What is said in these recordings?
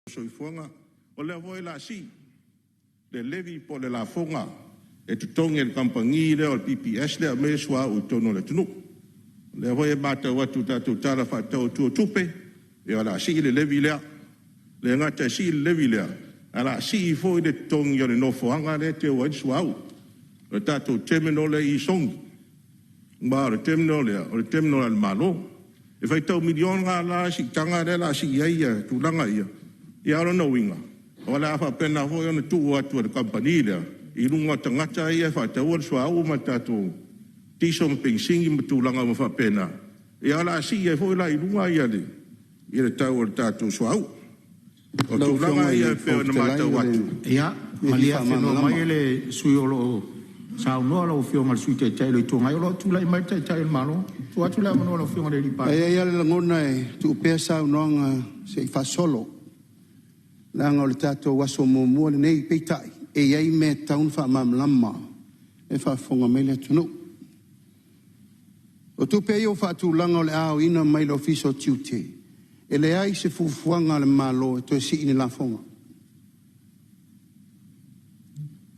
Soifuaga. O lea foi o le a sii le levy po o le lafoga e totogi e le kamupani lea o le PPS lea e aumaia le suauu i totonu o le atunuu. O lea foi e matau atu i le tatou Tala Faatatau Autu o Tupe, o le a sii le levy lea. E le gata ina sii le levy lea, ae o le a sii foi le totogi o le nofoaga lea e teu ai le suauu, o le tatou terminal lea i Sogi. Ma o le terminal lea, o le terminal a le Malo. E faitau miliona la le siitaga lea o le a sii ai tulaga ia, a o lona uiga, o le a faapena foi ona tuu atu e le kamupani lea i luga o tagata ia e faataua le suauu ma le tatou kiso ma penisini ma tulaga uma faapena. Ia o le a sii ai foi la i luga le tau o le tatou suauu. O Lau tulaga Afioga i ia le e pei Fofoga ona Fetalai, matau o le atu. Ia, mea e fia malie afenoa faamalamalama. mai le sui usufono o lo o saunoa lau Afioga i le Sui Taitai o le Itu Agai, o lo o tulai mai le Taitai o le Malo. Tuu atu le avanoa i lau Afioga i le E Palemia. i ai lava le lagona e tuu pea saunoaga se i faasolo, leaga o le tatou aso muamua lenei. Peitai, e i ai mea e tatau ona faamalamalama e faafofoga mai le atunuu. O tupe ia ua faatulaga o le a aoina mai le Ofisa o Tiute, e leai se fuafuaga a le Malo e toe sii ni lafoga.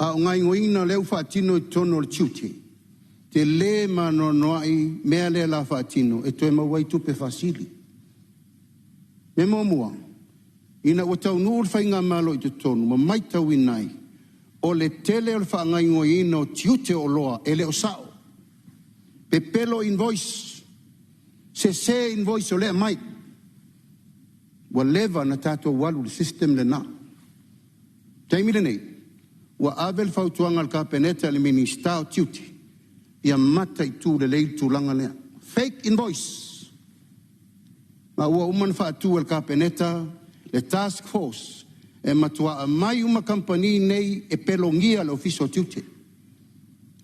A o gaoioiga lea ua faatino i totonu o le tiute, tele ma anoanoai mea lea o le a faatino e toe maua ai tupe faasili. Mea muamua, ina ua taunuu le faigamalo i totonu ma matauina ai, o le tele o le faagaoioiga o tiute o oloa e le o sao, pepelo invoice, sese invoice o lea e aumai. Ua leva ona tatou alu i le system lena. O le taimi lenei, ua ave le fautuaga a le Kapeneta i le Minisita o Tiute, ia mataitu lelei le tulaga lea. Fake invoice. Ma ua uma ona faatu e le Kapeneta le task force e matua aumai uma kamupani nei e pelogia e le Ofisa o Tiute,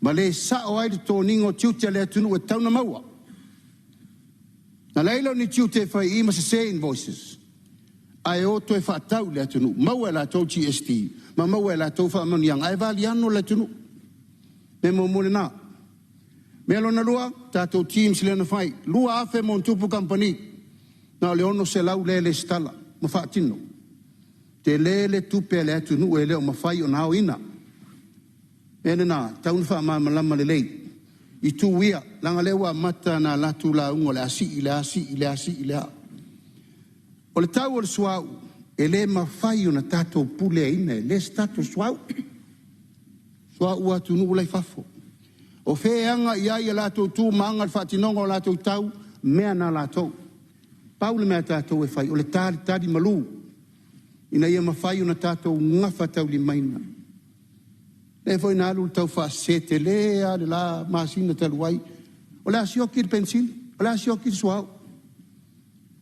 ma le sao ai le totogiina o tiute a le atunuu e tatau ona maua. Na leai lea o ni tiute e fai i i ma sese invoices, ae o toe faatau i le atunuu, maua e latou GST ma maua e latou faamanuiaga, ae valiano le atunuu. Mea muamua lena. Mea lona lua, tatou TIMS lea na fai, 2,000+ kamupani, na o le 600 lea e resitala ma faatino. Tele le tupe a le atunuu e le o mafai ona aoina. O le mea lena e tatau ona faamalamalama lelei itu ia, leaga o lea ua amata ona alu atu lauga o le a sii le a, sii le a, sii le a. O le tau o le suauu, e le mafai ona tatou puleaina, e leai se tatou suauu, suauu a atunuu la e i fafo. O fea e aga i ai a latou tu ma aga i le faatinoga o latou tau, mea na a latou. Pau le mea a tatou e fai, o le talitali malu ina ia mafai ona tatou gafataulimaina. Lea foi na alu le taufaasese tele lava i le la masina talu ai, o le a sioki le penisini, o le a sioki le suauu.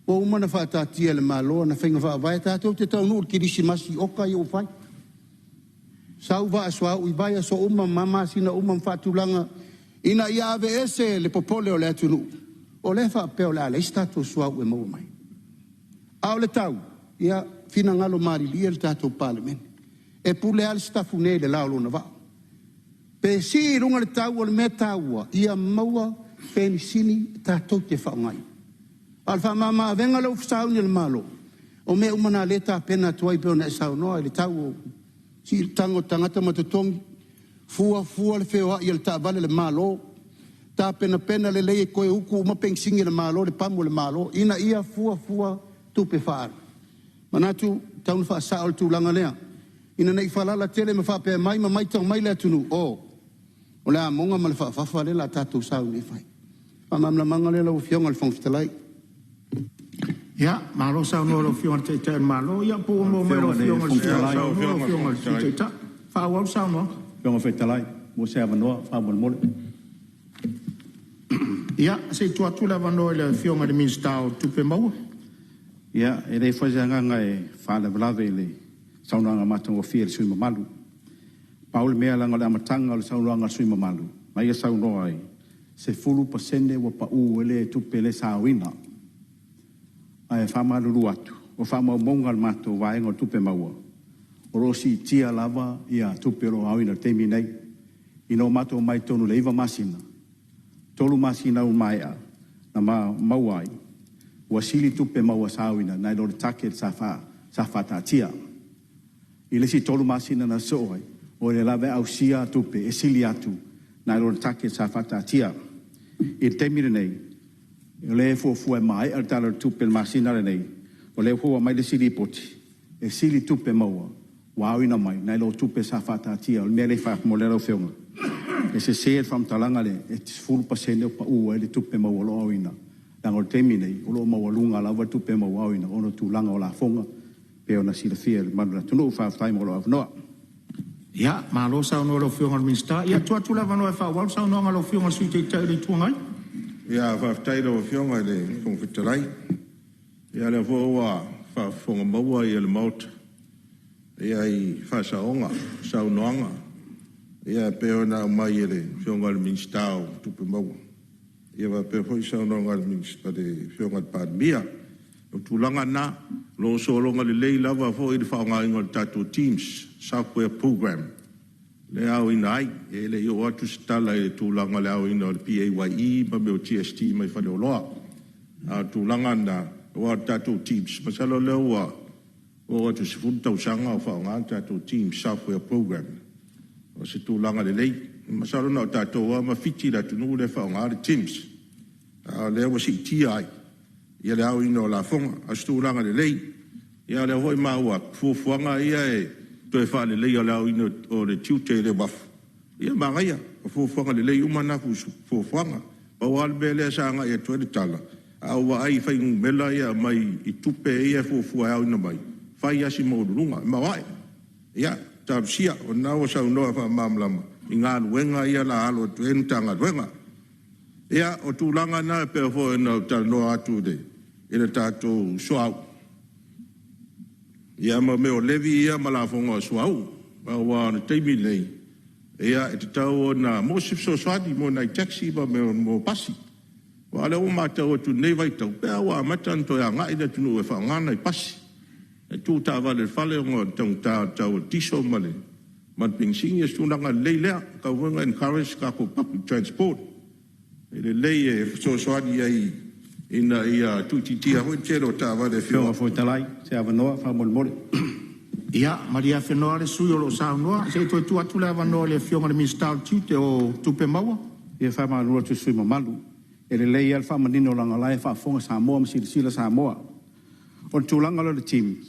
Ua uma ona faataatia e le Malo ana faiga faavae tatou te taunuu i le kerisimasi i oka ia ua fai. Sau vaa suauu i vaiaso uma ma masina uma ma faatulaga ina ia aveese le popole o le atunuu, o lea e faapea o le a leai se tatou suauu e maua mai. A o le tau, ia finagalo malilie le tatou Palemene, e pule lava le Sitafune i le la o lona vaa. Pe sii i luga le tau, o le mea taua ia maua penisini tatou te faaaogaina. A o le faamama-avega lea ua sauni e le Malo, o mea uma na o lea e tapena atu ai pei ona e saunoa i le tau o siitaga o tagata ma totogi, fuafua le feoai o le taavale a le Malo, tapenapena lelei e toe utu uma penisini a le Malo, le pamu a le Malo, ina ia fuafua tupe faaalu. Manatu e tatau ona faasao le tulaga lea, ina ne i faalala tele ma faapea mai ma matau mai le atunuu, o, o le amoga ma le faafafa lea o le a tatou sauni e fai. O le faamalamalamaga lea lau Afioga i le Fofoga Fetalai. Ia, malo saunoa i lau Afioga i le Taitai o le Malo. Ia po ua maua mai e lau Afioga i le Afioga i le Fofoga sui usufono Fetalai. Lau o lau Afioga i le Afioga i Fofoga le Sui Fetalai. Taitai. Faaauau le saunoaga. Afioga i le Fofoga Fetalai, maua se avanoa faamolemole. Ia, se i tuu atu le avanoa i le Afioga i le Minisita o Tupe Maua. Ia, e leai foi se agaga e faalavelave i le saunoaga matagofie a le sui usufono mamalu. Pau le mea leaga o le amataga o le saunoaga a le sui usufono mamalu na ia saunoa ai, 10% ua pau ai le tupe lea sa aoina. Ae faamalulu atu, o faamaumauga a le matou vaega o Tupe Maua, o lo o siitia lava tupe o lo o aoina i le taimi lenei. Ina ua matou omai i totonu i le 9 masina, 3 masina ua maea na maua ai, ua sili tupe maua sa aoina nai lo le target sa sa faataatia. I le isi 3 masina na sosoo ai, o lea lava e ausia tupe e sili atu nai lo le target sa faataatia. I le taimi lenei, o lea e fuafua e maea le Tala o le Tupe i le masina lenei, o lea foi ua aumai le isi lipoti, e sili tupe maua ua aoina mai nai lo tupe sa faataatia. O le mea lea e fai atu mo lau Afioga, e sese le faamatalaga lea e 10% ua pau ai le tupe maua o lo o aoina, leaga o le taimi lenei o lo o maualuga lava tupe maua aoina ona o tulaga o lafoga pei ona silafia e le mamalu o le atunuu. Faafetai mo lou avanoa. Ia, malo saunoa i lau Afioga i le Minisita. Ia, tuu atu le avanoa e faaauau le saunoaga a lau Afioga i le Sui Taitai o le Itu Agai. Ia, faafetai i lau Afioga i le Fofoga Fetalai. Ia o lea foi ua faafofoga maua le Maota i faasaoga o saunoaga e pei ona aumai e le Afioga i le Minisita o Tupe Maua faapea foi le saunoaga a le Afioga i le Palemia. O tulaga na, o lo o sologa lelei lava foi le faaaogaina o le tatou TIMS software program lea e aoina ai. E le i oo atu se tala i le tulaga o le aoina o le PAYE ma mea o GST mai faleoloa. A o le tulaga lena, aua o le tatou TIMS, masalo o lea ua oo atu i le 10 tausaga o faaaoga le tatou TIMS software program. O se tulaga lelei. Masalo na o tatou lava ma Fiti le atunuu lea e faaaoga le TIMS, a o lea ua siitia ai le aoina o lafoga. A o se tulaga lelei. Ia o lea foi ua maua atu fuafuaga ia e toe faaleleia o le aoina o le tiute i le uafu, ia manaia. O fuafuaga lelei uma na fuafuaga. Pau lava le mea lea sa agai atu ai le tala, a ou vaai i fuainumera ia e aumai i tupe ia e fuafua e aoina mai, e fai lava si maualuluga. E maoae. Ia talosia, o lena ua saunoa faamalamalama i galuega ia o le a alo atu i ai le Matagaluega. Ia, o tulaga na e pei foi ona ou talanoa atu i le tatou suauu ia ma mea o levy ia ma lafoga o suauu. Aua o le taimi lenei, e tatau ona maua se fesoasoani mo nai taxi ma mea o pasi. Aua o lea ua matau atu i lenei vaitau, pei lava ua amata ona toe agai le atunuu e faaaoga nai pasi. E tuu taavale i le fale ona o le taugata o le tau o le kiso ma le penisini. O se tulaga lelei lea, e tatau foi ona encourage tatou public transport. E lelei e fesoasoani ai ina ia tuuitiitia foi le tele o taavale e feoai. Fofoga Fetalai, se avanoa faamolemole. Ia, malie afenoa le sui usufono o lo o saunoa se i toe tuu atu le avanoa i le Afioga i le Minisita o Tiute o Tupe Maua. E faamalulu atu i le sui usufono mamalu, e lelei lava le faamanino leaga o la e faafofoga Samoa ma silasila Samoa. O le tulaga lea o le TIMS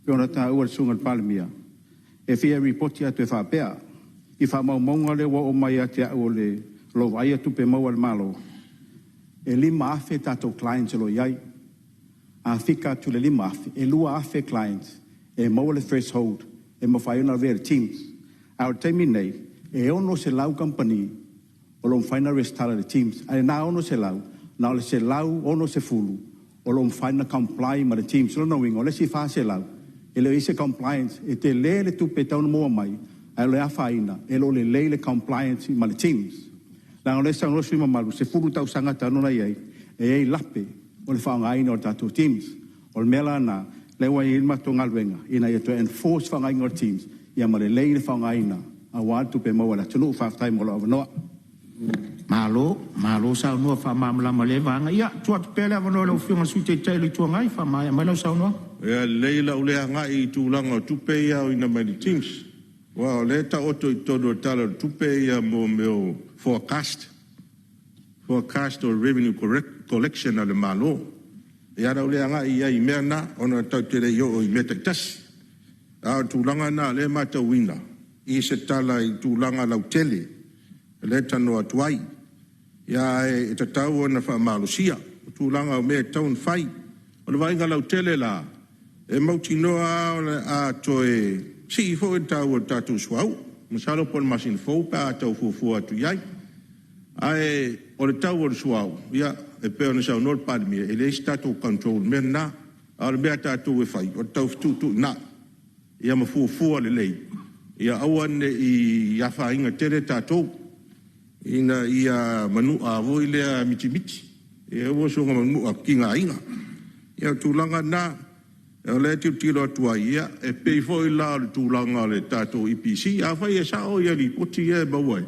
pei ona taua e le Susuga i le Palemia, e fia lipoti atu e faapea, i faamaumauga lea ua oo mai ia te au o lo o vaaia tupe maua a le Malo, e 5,000 tatou clients o lo o i ai. A fika atu i le 5,000, e 2,000 clients e maua le threshold e mafai ona avea i le TIMS. A o le taimi lenei, e 600 kamupani o lo o mafai ona resitala i le TIMS, ae na 600, na o le 160 o lo o mafai ona comply ma le TIMS. O lona uiga, o le isi 400 e le o i ai se compliance. E tele le tupe e tatau ona maua mai, ae o le afaina e le o lelei le compliance ma le TIMS. Leaga o lea e saunoa le sui usufono mamalu, 10 tausaga talu ona i ai, e i ai lape o le faaaogaina o le tatou TIMS. O le mea la lena lea ua i ai le matou galuega ina ia toe enforce le faaaogaina o le TIMS ia ma lelei le faaaogaina aua le tupe maua a le atunuu. Faafetai mo lou avanoa. Malo, malo saunoa faamalamalama i lea vaega. Ia, tuu atu pea le avanoa i lau Afioga i le Sui Taitai o le Itu Agai e faamaea mai lau saunoaga. Ia lelei o le a ou le agai i tulaga o tupe ia e aoina mai le TIMS, aua o lea e taoto i totonu o le Tala o le Tupe mea o forecast, forecast o revenue collection a le Malo. Ia o le a ou le agai i ai i mea na ona tatou te le i oo i mea taitasi. A o le tulaga lena o lea e matauina i se tala i tulaga lautele lea e talanoa atu ai. Ae tatau ona faamalosia tulaga o mea e tatau ona fai. O le vaaiga lautele la, e mautinoa lava o le a toe sii foi le tau o le tatou suauu, masalo po o le masina fou pe a tau fuafua atu i ai. Ae o le tau o le suauu, ia e pei ona saunoa le Palemia, e leai se tatou control i le mea lena. A o le mea a tatou e fai, o le tau fetuutuunai ia ma fuafua lelei ia aua ne i afaina tele tatou ina ia manua foi lea mitimiti, ia aua soona manua tigaina. Ia o le tulaga lena o lea e tilotilo atu ai, ia e pei foi la o le tulaga o le tatou EPC. Afai e sao lipoti ia e maua e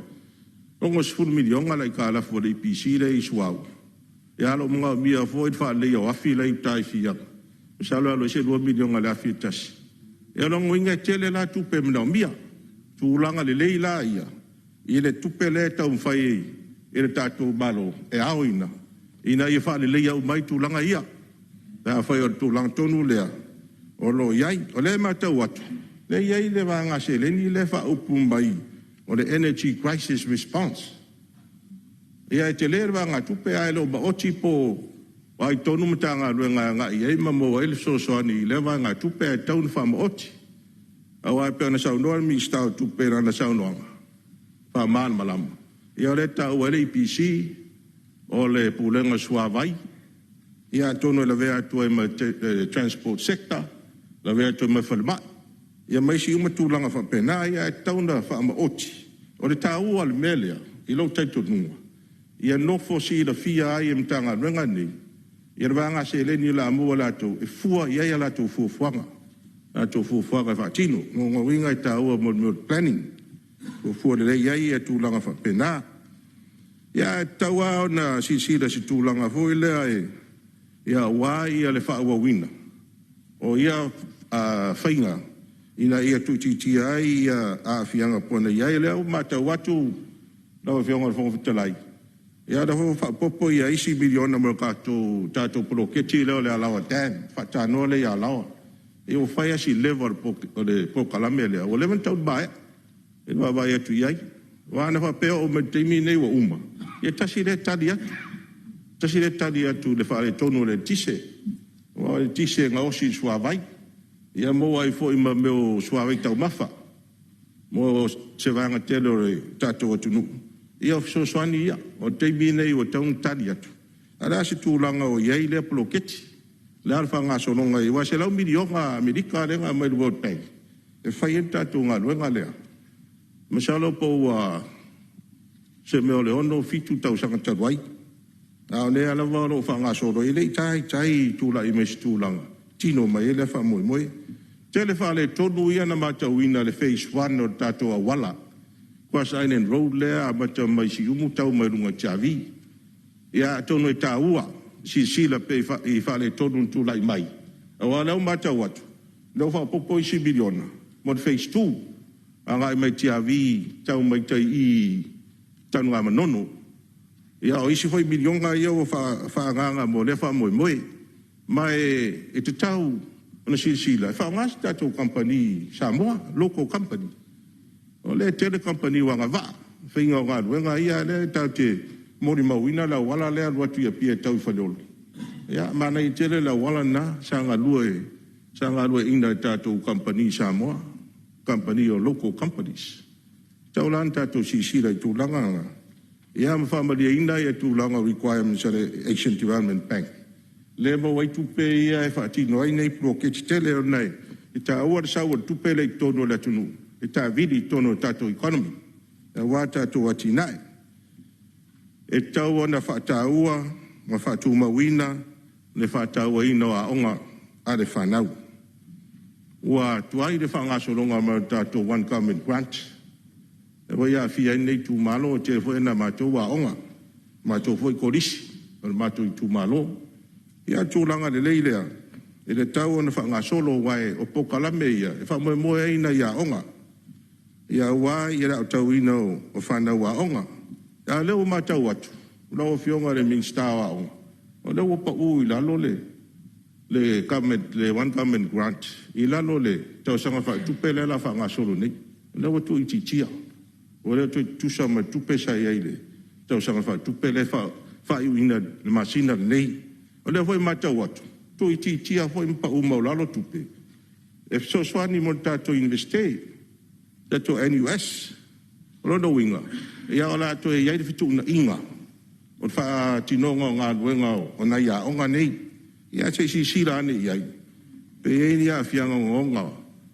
$60 miliona le aitalafu a le EPC lea e i ai i suauu, ae o lo o manaomia foi le faaleleia o afi la e i uta i Fiaga. Masalo e alu ai se $2 miliona i le $1,000. Ia o lona uiga e tele la tupe e manaomia. O tulaga lelei la ia i le tupe lea e taumafai e le tatou Malo e aoina ina ia faaleleia uma ai tulaga ia pe afai o le tulaga tonu lea o lo o i ai. O lea e matau atu o lea e i ai le vaega seleni lea e faaupu mai o le Energy Crisis Response. Ia e tele le vaegatupe ae le o maoti po o ai tonu Matagaluega e agai i ai ma maua ai le fesoasoani i lea vaegatupe ae tatau ona faamaoti. Aua e pei ona saunoa le Minisita o Tupe i lana saunoaga faamalamalama, ia o lea e taua ai le EPC, o le Pulega o le Suavai, ia atonu e lavea atu ai ma le Transport Sector, lavea atu ai ma le Falemai, ia ma isi uma tulaga faapena. Ae tatau ona faamaoti. O le taua o le mea lea i lou talitonuga, ia nofo silafia ai e Matagaluega nei le vaega seleni o le a maua e latou e fua i ai a latou fuafuaga e faatino. O lona uiga e taua mo le mea o le planning, e fuafua lelei ai tulaga faapena. Ia ae tatau lava ona silasila i se tulaga foi lea aua le faaauauina o ia faiga ina ia tuuitiitia ai aafiaga pei ona i ai. O lea ua matau atu lau Afioga i le Fofoga Fetalai, ia o lea foi ua faaopoopo isi miliona mo le tatou poloketi lea o le Alaoa Dam, le faatanoa lea i Alaoa. Ia ua fai lava si leva o le polokalame lea, ua leva ona tatau ona maea i le vaavaai atu i ai. Aua ana faapea e oo mai i le taimi lenei ua uma, ia tasi lea tali atu, tasi lea tali atu i le faaletonu o le eletise. Aua o le eletise e gaosi i le suavai, ia maua ai foi ma mea o suavai taumafa mo se vaega tele o le tatou atunuu. Ia o fesoasoani ia. O le taimi lenei ua tatau ona tali atu, ae o le a se tulaga o i ai lea poloketi? O le a le faagasologa aua e $100 miliona Amerika lea na aumai e le World Bank e fai ai le tatou galuega lea. Masalo po ua se mea o le 6, 7 tausaga talu ai, a o lea lava o lo o faagasolo, e le i taitai tulai mai i se tulaga e tino mai ai lea faamoemoe. E tele faaletonu ia na matauina i le Phase 1 o le tatou auala, Cross Island Road lea e amata mai Siumu tau mai luga i Tiavi. Ia atonu e taua le silasila pea i faaletonu na tulai mai, aua o lea ua matau atu, o lea ua faaopoopo isi miliona mo le Phase 2 agai mai Tiavi tau mai tai i i Tanugamanono. Ia o isi foi miliona ia ua faaagaaga mo lea faamoemoe. Ma e tatau ona silasila e faaaoga se tatou kamupani Samoa, local company. O lea e tele kamupani ua agavaa i le faiga o galuega ia, a o lea tatou te molimauina le auala lea e alu atu i Apia e tau i Faleolo, ia manaia tele le auala lena sa galueaiina e tatou kamupani Samoa, kamupani o local companies. E tatau la ona tatou silasila i tulaga na ia ma faamalieina tulaga o requirements a le Asian Development Bank lea e maua ai tupe ia e faatino ai nei poloketi tetele, ona e taua le sau o le tupe lea i totonu o le atunuu e taavili i totonu o le tatou economy aua tatou atinae. E tatau ona faataua ma faatumauina le faatauaina o aoga a le fanau. Ua tuai le faagasologa mai o le tatou One Government Grant, lea foi e aafia ai lenei itumalo, e tele foi nai a matou aoga, o le matou foi Kolisi o le matou itumalo. Ia o le tulaga lelei lea e tatau ona faagasolo aua o polokalame ia e faamoemoe i ai nai aoga aua le aotauina o fanau aoga. A o lea ua matau atu lau Afioga i le Minisita o Aoga, o lea ua pau i lalo le One Government Grant i lalo o le tausaga faaletupe lea o le a faagasolo nei. O lea ua tuuitiitia, ua le toe tutusa ma le tupe sa i ai i le tausaga faaletupe lea e faaiuina i le masina lenei. O lea foi e matau atu, ua tuuitiitia foi ma pau maualalo tupe e fesoasoani mo le tatou Iunivesite, le tatou NUS. O lona uiga, o le a toe i ai le fetuunaiga o le faatinoga o galuega o nai aoga nei. Ia se i silasila ane i ai pe i ai ni aafiaga ogaoga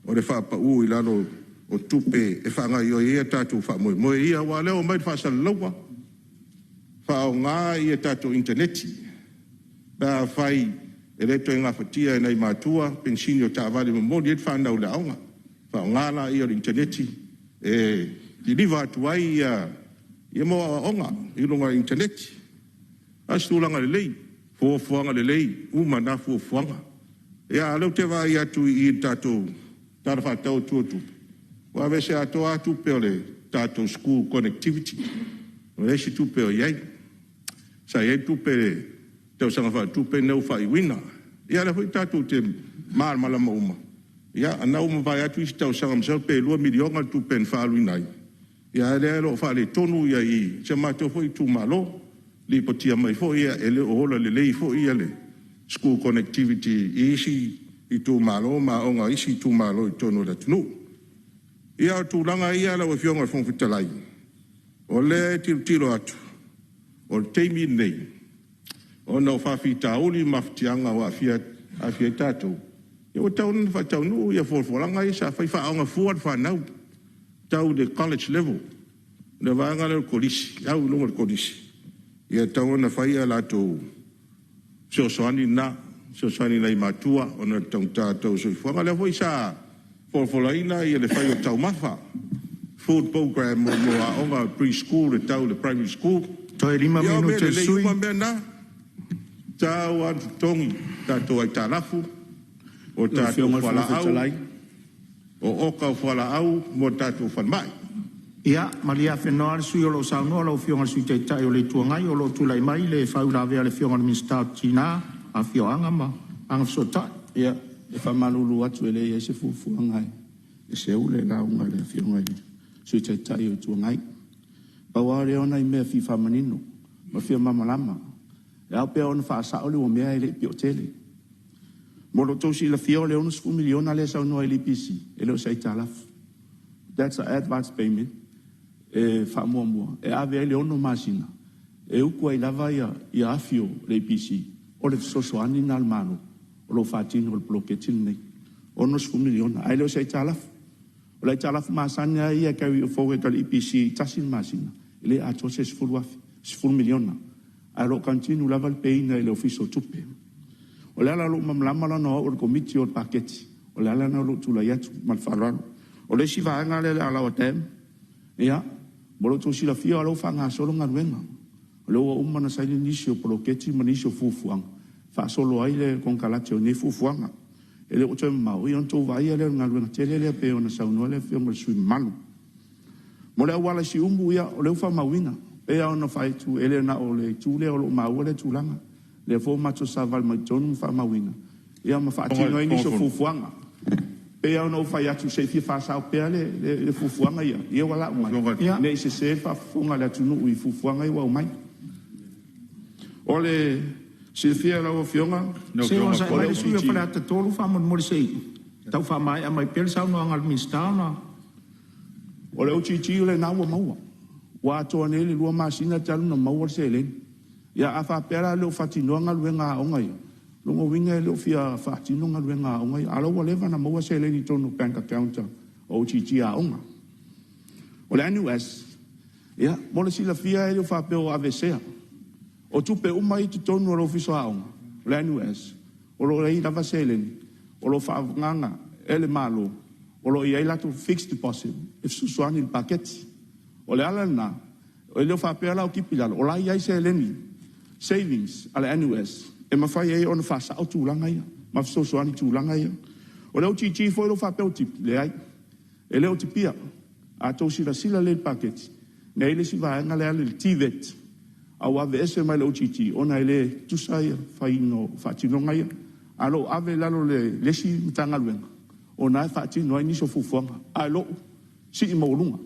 o le faapau i lalo o tupe e faagaoioi ai a tatou faamoemoe ia, aua o lea ua aumai i le faasalalauga, faaaoga tatou initaneti pe afai e le toe gafatia e nai matua penisini o taavale e momoli ai le fanau i le aoga, faaaoga lea o le initaneti e kiliva atu ai aoaoga i luga o le initaneti. A o se tulaga lelei, fuafuaga lelei uma na fuafuaga. Ia, a o lea ou te vaai atu i le tatou Tala Faatatau Autu o le Tupe, ua aveese atoa lava tupe o le tatou school connectivity, ua leai se tupe o i ai. Sa i ai tupe i le tausaga faaletupe lea ua faaiuina. Ia o lea foi tatou te malamalama uma, ia o lena ua mavae atu isi tausaga masalo pe $2 miliona le tupe na faaaluina ai, a o lea o lo o faaletonu si o matou foi itumalo. Lipotia mai foi e le o ola lelei foi le school connectivity i isi itumalo ma aoga a isi itumalo i totonu o le atunuu. Ia, o tulaga ia lau Afioga i le Fofoga Fetalai, o lea e tilotilo atu, o le taimi lenei, ona o faafitauli ma mafatiaga ua aafia ai tatou, ua tatau ona faataunuu fuafuaga ia sa fai, faaaooga fua le fanau tau i le college level, le vaega lea o le kolisi, le au i luga i le kolisi, e tatau ona fai a latou fesoasoani na, fesoasoani i nai matua ona o le taugata o le tau o le soifuaga. O lea foi sa folafolaina le fai o taumafa, food program mo aoga pre-school e tau i le primary school. Toe 5 Ia o mea minute o le lelei sui uma usufono. mea na, e tatau lava ona totogi tatou aitalafu, o Lau tatou Afioga i le Fofoga fualaau, Fetalai. o oka o fualaau mo tatou falemai. Ia, malie afenoa le sui usufono o lo o saunoa, lau Afioga i le Sui Taitai o le Itu Agai, o lo o tulai mai le faauilavea a le Afioga i le Minisita o Tina ma Afioga ma Agafesootai. Ia, e faamalulu atu e leai se fuafuaga e seu le lauga a le Afioga i le Sui Taitai o le Itu Agai. Pau lava lea o nai mea e fia faamanino ma fia malamalama. E ao pea ona faasao le mea e le i pio tele. Mo lo outou silafia o le $60 miliona lea e saunoa ai i le EPC, e le o se aitalafu. That's an advance payment e faamuamua e ave ai le 6 masina e utu ai lava afi o le EPC, o le fesoasoani lena a le Malo o lo o faatino i le poloketi lenei, $60 miliona, ae le o se aitalafu. O le aitalafu masani lava ia e carry forward a le EPC e tasi le masina, e le atoa se $10,000, $10 miliona, ae o lo o continue lava le pay ina e le Ofisa o Tupe. O le ala o lou malamalama leaga o au o le Komiti o le Paketi, o le ala lena o lou tulai atu ma le faaaloalo. O le isi vaega lea o le Alaoa Dam, ia, mo lo outou silafia o la e ua faagasolo galuega, o lea ua uma ona saini nisi o poloketi ma nisi o fuafuaga e faasolo ai le konekarate o nei fuafuaga. E le o toe mamao ona outou vaaia lea o le galuega tele lea pei ona saunoa le Afioga i le sui usufono mamalu. Mo le auala i Siumu, ia o lea ua faamauina. E pei lava ona fai atu, e le na o le itu lea o lo o maua lea tulaga. O lea foi ua matou savavali mai totonu ma faamauina, ia ma faatino ai nisi o fuafuaga. E pei lava ona ou fai atu, se i fia faasao pea le fuafuaga ia ua lau mai, ne i sese le faafofoga a le atunuu i fuafuaga ia ua aumai. O le silafia e lau Afioga, Se i onosai o mai le le sui usufono o OGG. Faleata 3 faamolemole se i tau faamaea mai pea le saunoaga a le Minisita ona... O le OGG o lena ua maua, ua atoa nei le 2 masina talu ona maua le seleni. Ia a faapea la e le o faatinoa galuega a aoga ia, o lona uiga e le o fia faatino galuega a aoga ia, a o la e ua leva ona maua seleni i totonu o bank account a OGG a aoga. O le NUS, ia, mo le silafia e le o faapea ua aveesea. O tupe uma ia e i totonu o le Ofisa o Aoga, o le NUS, o lo o i ai lava seleni o lo o faaaogaina e le Malo, o lo o i ai latou fixed deposit e fesoasoani i le paketi. O le ala lena, e le o faapea la o tipi i lalo, o la e i ai seleni, savings a le NUS e mafai ai ona faasao tulaga ia ma fesoasoani i tulaga ia. O le OGG foi lea faapea ua tipi, leai, e le o tipia. A outou silasila lelei i le paketi, na e i ai le isi vaega lea e alu i le TVET, a ua aveese mai le OGG ona e le tutusa le faiga o faatinoga ia. Ae o lo o ave i lalo o le isi Matagaluega o lena e faatino ai nisi o fuafuaga, ae o lo o sii maualuga.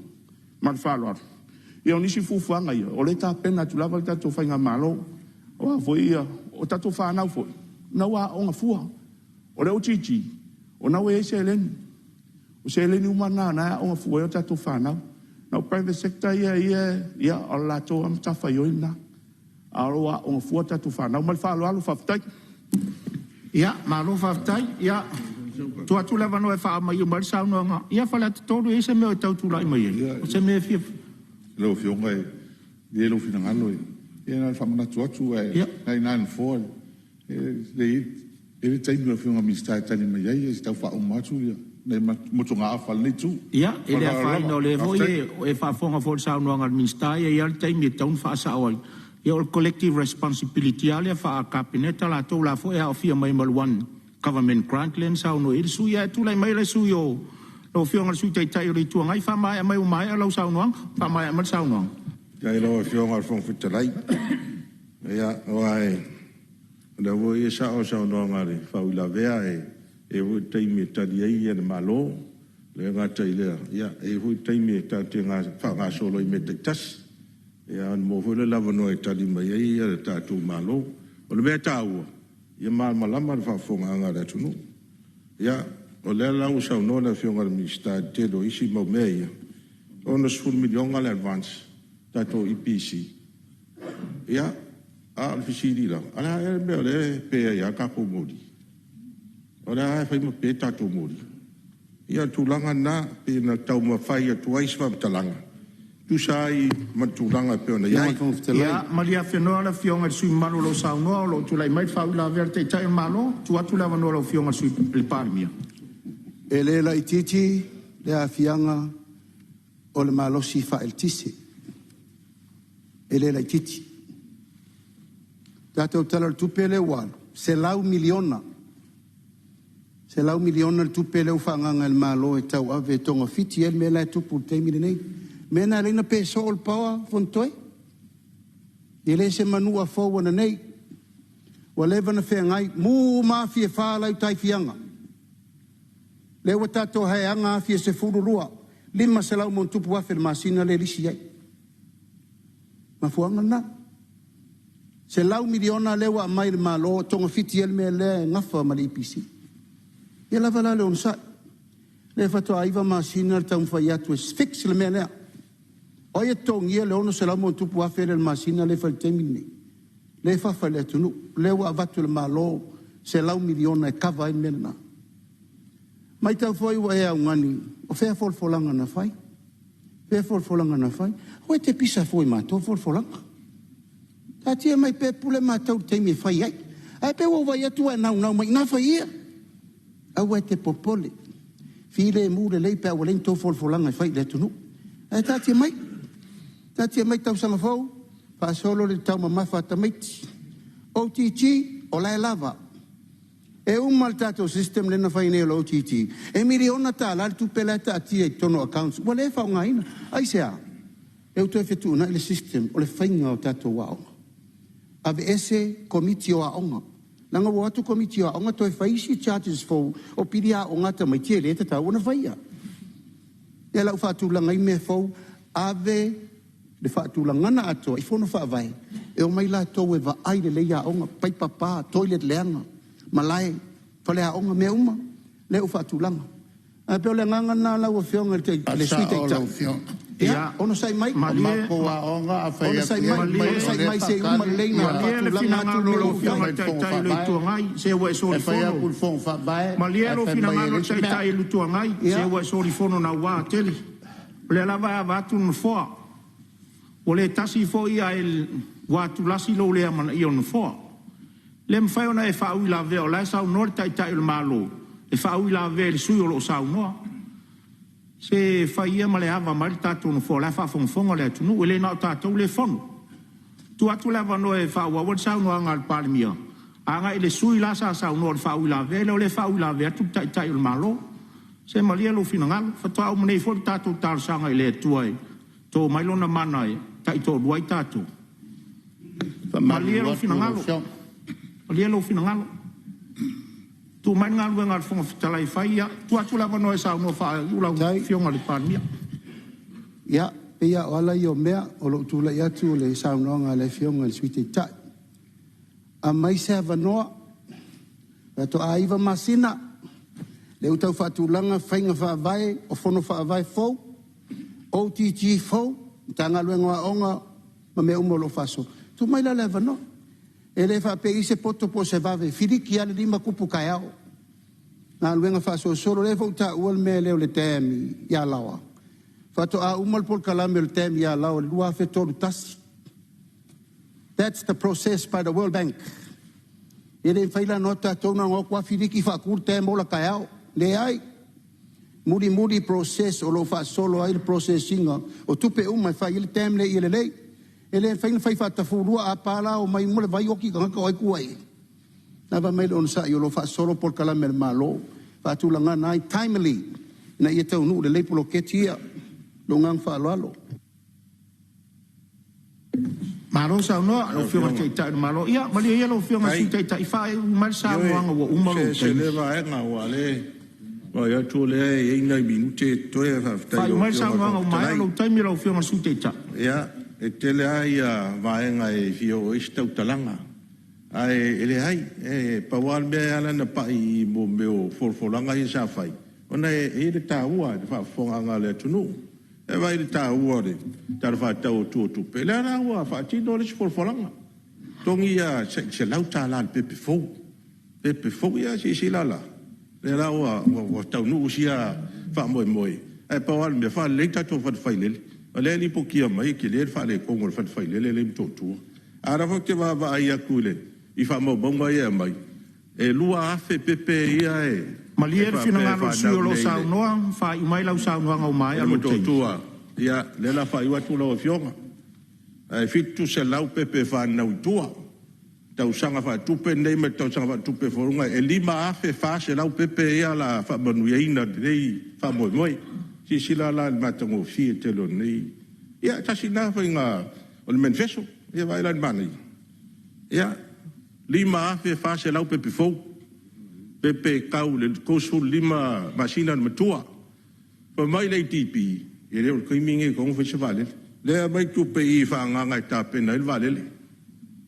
Ma le faaaloalo. Ia o nisi fuafuaga ia, o lea e tapena atu lava le tatou faigamalo. O a foi ia… o tatou fanau foi, o lena ua aooga fua. O le OGG, o lena ua i ai seleni. O seleni uma na o lena e aooga fua ai a tatou fanau. Na o private sector ia e… o le latou lava matafaioi lena, a o lo o aooga fua a tatou fanau. Ma le faaaloalo faafetai. Ia, malo faafetai. Ia, tuu atu le avanoa e faamaea mai le saunoaga. Ia Faleata 3, e i ai se mea o e tau tulai mai ai? O se mea e fia... Lau Afioga e malie lou finagalo, ia na ona faamanatu atu, ae o lena e i ina le Nofoa. E lelei e i ai le taimi o le Afioga i le Minisita e tali mai ai, ae se i tau faauma atu nai motugaafa a lenei Itu. Ia, e Ma le le faaaloalo afaina lava. o lea foi Faafetai. e faafofoga foi i le saunoaga a le Minisita, e i ai lava le taimi e tatau ona faasao ai. Ia o le collective responsibility lava lea faa-Kapeneta latou o la e foi e aofia mai ma le One government grant lea na saunoa i ai le sui usufono. Ae tulai mai le sui usufono o lau Afioga i le Sui Taitai o le Itu Agai, faamaea mai ua maea lau saunoaga. Faamaea mai le saunoaga. Faafetai i lau Afioga i le Fofoga Fetalai. Ia, aua o lea foi e sao le saunoaga a le faauilavea, e i ai foi taimi e tali ai le Malo. E le gata i lea, e i ai foi taimi tatou te faagasolo ai i mea taitasi, ona maua foi lea o le avanoa e tali mai ai le tatou Malo. O le mea taua, ia malamalama le faafofogaaga a le atunuu. Ia, o lea la ua saunoa le Afioga i le Minisita i le tele o isi mau mea ia, e $60 miliona le advance le tatou EPC. Ia, a o le fesili la, o le a ea le mea o lea e pe ai lava tatou moli? O lea lava e fai ma pe tatou moli. Ia o le tulaga lena e pei ona taumafai atu ai se faamatalaga e tusa ai ma le tulaga e pei ona i ai. Ia malilie le Afioga i le sui usufono mamalu o lo o saunoa, o lo o tulai mai le faauilavea a le Taitai o le Malo. Tuu atu le avanoa i lau Afioga i le Palemia. E le laitiiti le aafiaga o le malosi faaeletise, e le laitiiti. O le tatou Tala o le Tupe lea ua alu, $100 miliona, $100 miliona le tupe lea ua faaagaaga e le Malo e tauave e togafiti ai le mea la e tupu i le taimi lenei. O le mea lena e ala ai ona pe soo le power Fonotoe. E le o se manua fou ananei, ua leva ona feagai, mu uma afi e fa la e i uta i Fiaga. Lea ua tatou haeaga afi e 12, $500+ afe i le masina lea e lisi ai. O le mafuaaga lena. $100 miliona lea ua aumai e le Malo e togafiti ai le mea lea e nafa ma le EPC. Ia lava la le onosai, lea faatoa 9 masina le taumafai atu e fix le mea lea. O ai e totogia le $600+ afe lea i le masina lea e fai i le taimi lenei? Lea e fafa i le atunuu, lea ua avatu e le Malo $100 miliona e kava ai le mea lena. Matau foi ua e augani, o fea folafolaga na fai? Fea folafolaga na fai? Aua e te pisa fua i matou folafolaga. Taatia mai pea e pule matou i le taimi e fai ai. Ae pei ua ou vaai atu ua e naunau mai i ina, fai ia. Aua e te popole, filemu lelei pe a ua leai ni a outou folafolaga e fai i le atunuu. Ae taatia mai, taatia mai tausaga fou faasolo le taumamafa a tamaiti. OGG, o la e lava. E uma le tatou system lea na fai nei o le OGG, e $1 miliona le tupe la e taatia i totonu o accounts ua le faaaogaina. Aisea? Lea ua toe fetuunai le system o le faiga o tatou aoga. Aveese Komiti o Aoga, leaga ua o atu Komiti o Aoga toe fai isi charges fou o pili aoga a tamaiti e le tatau ona faia. Ia o le a ou faatulaga mea fou, ave le faatulagaga atoa i fono faavae e omai latou e vaai lelei aoga, paipa pa, toilet leaga, malae, faleaoga, mea uma lea ua faatulaga. Ae pei o le agaga lena lau Afioga i le Sui Taitai. Ia onosai mai, onosai mai, onosai mai se i uma lelei ona Malie le faatulaga atu finagalo o mea lau ua fai. Afioga i le Taitai o le Itu Agai, se ua e solifono. Malie lou finagalo i le Taitai o le Itu Agai, se ua e solifono naua tele. O lea lava e ava atu le Nofoa, ua le tasi foi ae ua atulasi lou le amanaia o le Nofoa. E le mafai ona e faauilavea o la e saunoa le Taitai o le Malo e faauilavea i le sui usufono o lo o saunoa. Se fai ia ma le ava mai le tatou Nofoa o la e faafogafoga le atunuu, e le na o tatou lea e fono. Tuu atu le avanoa e faaauau ai le saunoaga a le Palemia agai i le sui usufono la sa saunoa i le faauilavea, lea o lea e faauilavea atu le Taitai o le Malo. Se malie lou finagalo, faatoa uma nei foi le tatou talosaga i le Atua e to mai lona mana e taitoalua ai tatou. Malie Faamalulu lou atu i lau finagalo, Afioga. malie lou finagalo. Tuu mai le galuega a le Fofoga Fetalai e fai. Ia, tuu atu le avanoa e saunoa faaiu lau Faafetai. Afioga i le Palemia. Ia, pei lava o ala ia o mea o lou tulai atu o le saunoaga a le Afioga i le Sui Taitai. Aumai se avanoa, faatoa 9 masina, lea ua tau faatulaga faiga faavae o fono faavae fou, OGG fou, Matagaluega o Aoga ma mea uma o lo o faasolo. Tuu mai la le avanoa. E le faapea e i ai se poto po o se vave, e filiki lava le 5 kupu taeao. Galuega faasolosolo, lea foi ua taua le mea lea o le dam i Alaoa. Faatoa uma le polokalame o le dam i Alaoa i le 2031. That's the process by the World Bank. E le mafai la ona o atu tatou na ona o atu lava filiki faatu le dam ola taeao. Leai. Mulimuli process o lo o faasolo ai le process ina o tupe uma e fai ai le dam lea ia lelei. E le mafai ona fai faatafulua, a pa la omai uma le vai oti tagata o ai e tua i ai. Lava mai le onosai o lo o faasolo polokalame a le Malo, faatulagana ai timely ina ia taunuu lelei poloketi ia. Lou agaga faaaloalo. Malo saunoa lau Lau Afioga i le Afioga, Taitai o le Malo. Ia malie ia lau Afioga i le faafetai. Sui Taitai, faaiu mai le Ioe, saunoaga ua uma lou se taimi. lea vaega aua o lea e vaai atu o lea e i ai nai minute e totoe. Faafetai i Faaiu lau mai le Afioga i le saunoaga Fofoga ua maea Fetalai. lou taimi lau Afioga i le Sui Taitai. Ia, e tele lava vaega e fia oo i ai se tautalaga, ae e leai, e pau lava le mea e ala ona pai i mea o folafolaga ia sa fai, ona e i ai le taua i le faafofogaaga a le atunuu. E vaai i le taua o le Tala Faatatau Autu o Tupe, lea la ua faatino le isi folafolaga, totogi $100 i le pepe fou, pepe fou. Ia silasila la, o lea la ua taunuu sia faamoemoe, ae pau lava le mea, faalelei le tatou fale failele. O lea e lipotia mai e tele le faaletonu o le fale failele lea e i Motootua. A o lea foi ou te vaavaai atu i faamaumauga ia e aumai, e 2,000 pepe ia e Malie le faapea e finagalo o le sui faanau usufono o lo o nei saunoa, faaiu mai lau saunoaga ua i maea le lou taimi. Motootua. Ia, lea o le a faaiu atu lau Afioga. Ae 700 pepe e fananau i tua i le tausaga faaletupe lenei ma le tausaga faaletupe e 5,400 pepe ia o le a faamanuiaina i lenei faamoemoe. Silasila la i le matagofie tele o lenei… Ia tasi lena faiga o le menifeso. Ia vaai la i le manaia? Ia, 5,400 pepe fou, pepe e tau i le 35 masina le matua. Fai mai le ADB, e le o le taimi lenei e tatau ona fai ai se vaalele. O lea e aumai tupe i i e faaagaaga e tapena ai le vaalele.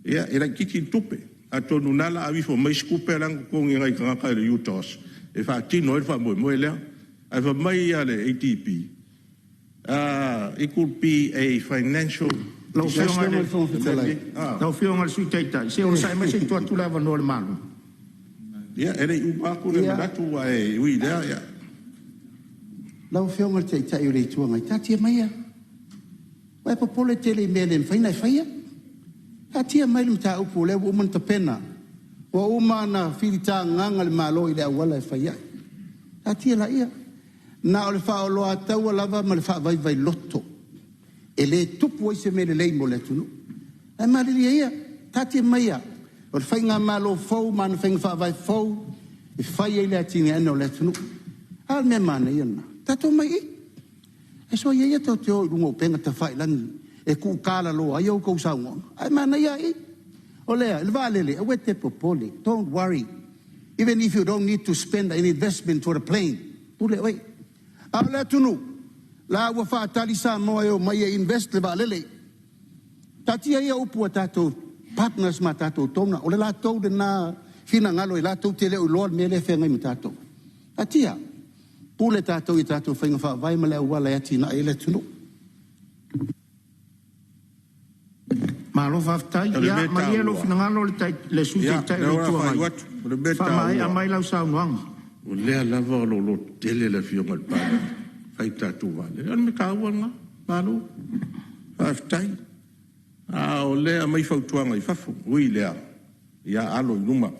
Ia, e laitiiti le tupe, atonu o lena o le a ave ifo ma isi tupe la e na totogi e nai tagata i le UTOS e faatino ai le faamoemoe lea. Ae fai mai le ADB, it could be a financial Lau disaster. Afioga i Lau Afioga i le le Fofoga Fetalai, Lau Afioga i le Sui Taitai, se i onosai mai se i tuu atu le avanoa i le Malo. Ia, e le i uma atu le ia, manatu, ae ui i lea, ia. Lau Afioga i le Taitai o le Itu Agai, taatia maia. Ua e popole tele i mea e le mafai ona e faia. Taatia mai le mataupu o lea ua uma ona tapena, ua uma ona filitagaga le Malo i le auala e fai ai. Taatia laia. Na o le faaoloataua lava ma le faavaivai loto e le tupu ai se mea lelei mo le atunuu. Ae malilie ia, taatia maia, o le faigamalo fou ma ana faiga faavae fou e fai ai le atinaeina o le atunuu. A le mea manaia lena? Tatou omai i i. Ae soia ia tou te o i luga o upega tafailagi e tuutalaloa ai a outou saunoaga. Ae manaia lava i i. O le a? Le vaalele, aua e te popole, don't worry. Even if you don't need to spend an investment for the plane, pule oe. A o le atunuu, la ua faatali Samoa e omai e invest le vaalele. Taatia ia upu a tatou partners ma tatou donor, o le latou lena finagalo e latou te le o iloa le mea lea e feagai ma tatou. Taatia, pule tatou i tatou faiga faavae ma le auala e atinae ai le atunuu. Malo faafetai. O le Ia, mea malie lou taua, finagalo le Sui ia, Taitai o lea le o le a Itu faaiu Agai, atu. O le mea faamaea taua, mai lau saunoaga. o lea lava o lo o lototele le Afioga i le Palemia e fai le tatou vaalele. O le mea taua lena. Malo faafetai. A o lea e aumai fautuaga i fafo. Ui i lea, ia alo i luma.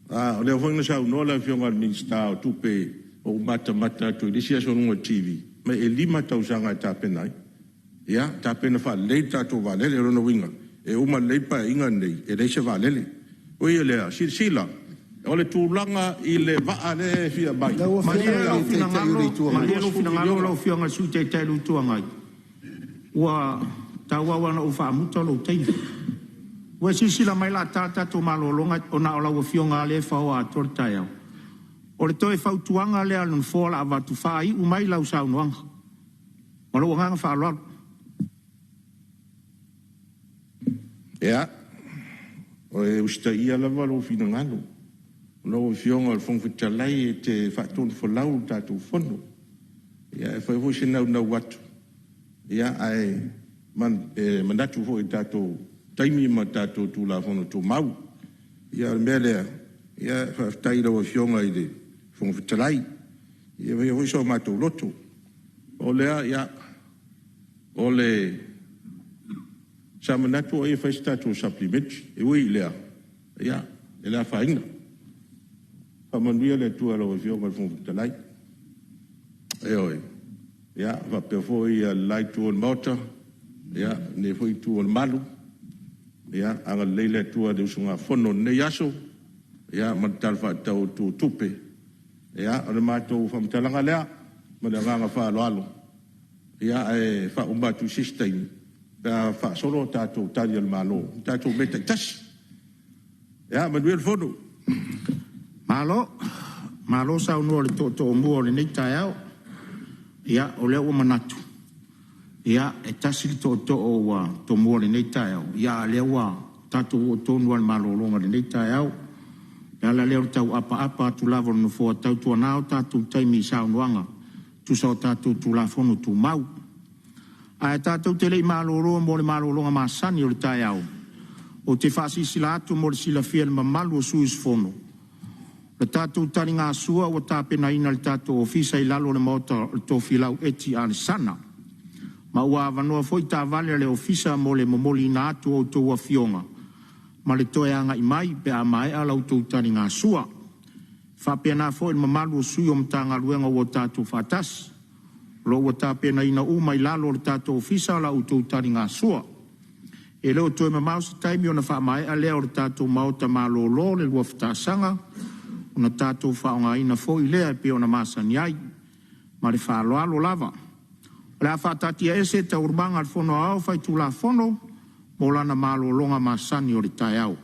A o lea foi na saunoa le Afioga i le Minisita o Tupe, ua ou matamata atu i le isi aso i luga o le TV, fai mai e 5 tausaga e tapena ai. Ia tapena faalelei le tatou vaalele. O lona uiga, e uma lelei le Paeaiga lenei e leai se vaalele. Ui i lea, silasila, o le tulaga i le vaa lea e fia aumai, Lau Malie Afioga i lou le Taitai o le finagalo, Itu Agai. malie lou 20 finagalo miliona. lau Afioga i le Sui Taitai o le Itu Agai, ua tauau lava ina ou faamuta lou taimi. Ua e silasila mai o le a ta le tatou malologa ona o lau Afioga lava lea e faoa atoa le taeao. O le toe fautuaga lea a le Nofoa o le a avatu, faaiu mai lau saunoaga. Ma lou agaga faaaloalo. Ia, e usitaia lava lou finagalo. Lau Afioga i le Fofoga Fetalai e te faatonufolau le tatou Fono. Ia e fai foi se naunau atu, ae manatu foi i le tatou taimi ma tatou Tulafono Tumau. Ia o le mea lea, faafetai i lau Afioga i le Fofoga Fetalai, ia faia foi so matou loto. O lea, ia, sa manatu ai e fai se tatou Supplementary, e ui i lea, ia, e le afaina. Faamanuia le Atua i lau Afioga i le Fofoga Fetalai, ioe, faapea foi le la Itu o le Maota, lenei foi Itu o le Malu. Ia agalelei le Atua i le usugafono i lenei aso. ma le Tala Faatatau Autu o Tupe. Ia, o le matou faamatalaga lea ma le agaga faaaloalo, ae faauma atu i se isi taimi pe a faasolo a tatou Tali a le Malo i tatou mea taitasi. Ia manuia le fono. Malo, malo saunoa i le tootooumua o lenei taeao. Ia, o lea ua manatu, e tasi le tootoo ua tomua i lenei taeao, a o lea ua tatou oo tonu lava i le malologa i lenei taeao. O le ala lea o le tau apaapa atu lava o le Nofoa, tautuana o tatou taimi i saunoaga e tusa o tatou Tulafono Tumau. Ae tatou te le i malolo mo le malologa masani o le taeao, ou te faasilasila atu mo le silafia e le mamalu o sui usufono, o le tatou taligasua ua tapenaina e le tatou Ofisa i lalo o le Maota o le Tofilau Eti Alesana, ma ua avanoa foi taavale a le Ofisa mo le momoliina atu o a outou afioga ma le toe agai mai pe a maea la outou taligasua. E faapena foi i le mamalu o sui o Matagaluega ua tatou faatasi, o lo o ua tapenaina uma i lalo o le tatou Ofisa la outou taligasua. E le o toe mamao se taimi ona faamaea lea o le tatou Maota malolo le 2 tausaga, ona tatou faaaogaina foi lea e pei ona masani ai. Ma le faaaloalo lava. O le a faataatiaese Taualumaga a le Fono Aoao Faitulafono mo lana malologa masani o le taeao.